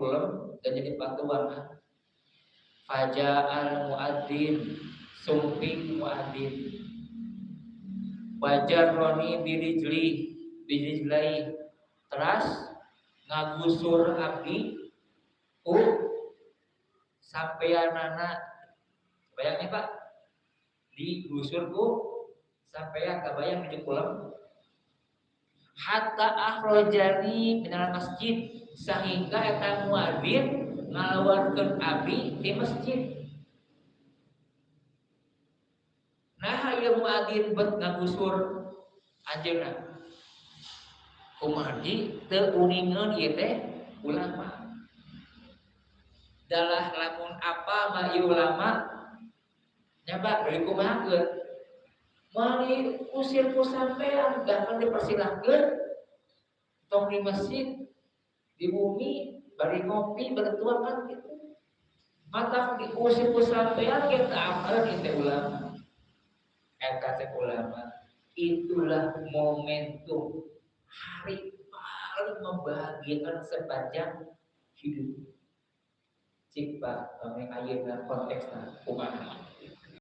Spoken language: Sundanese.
Kulem dan jadi batuan. Faja'al muadzin, sumping muadzin. Wajarroni birijli, birijlai. Teras ngagusur abdi ku sampeanana. Bayangnya Pak, digusur ku sampean, kabayang di kulem. Hatta akhrajani minal masjid, sehingga eta muadzin ngalawarkeun abdi di masjid. Nah, ieu muadzin bet ngagusur anjeunna. Kumaha teu uningeun ieu teh ulama. Dalah lamun apa mah ieu ulama nya Pak bari kumahakeun? Moal diusir ku sampean, bahkan dipersilahkeun tong di masjid, di bumi bari ngopi bertua kan gitu. Mata diusir ku sampean kita amal kita ulama. Eta teh ulama. Itulah momentum hari paling membahagiakan sepanjang hidup. Cik Pak, kami ayeuna konteksna kumaha.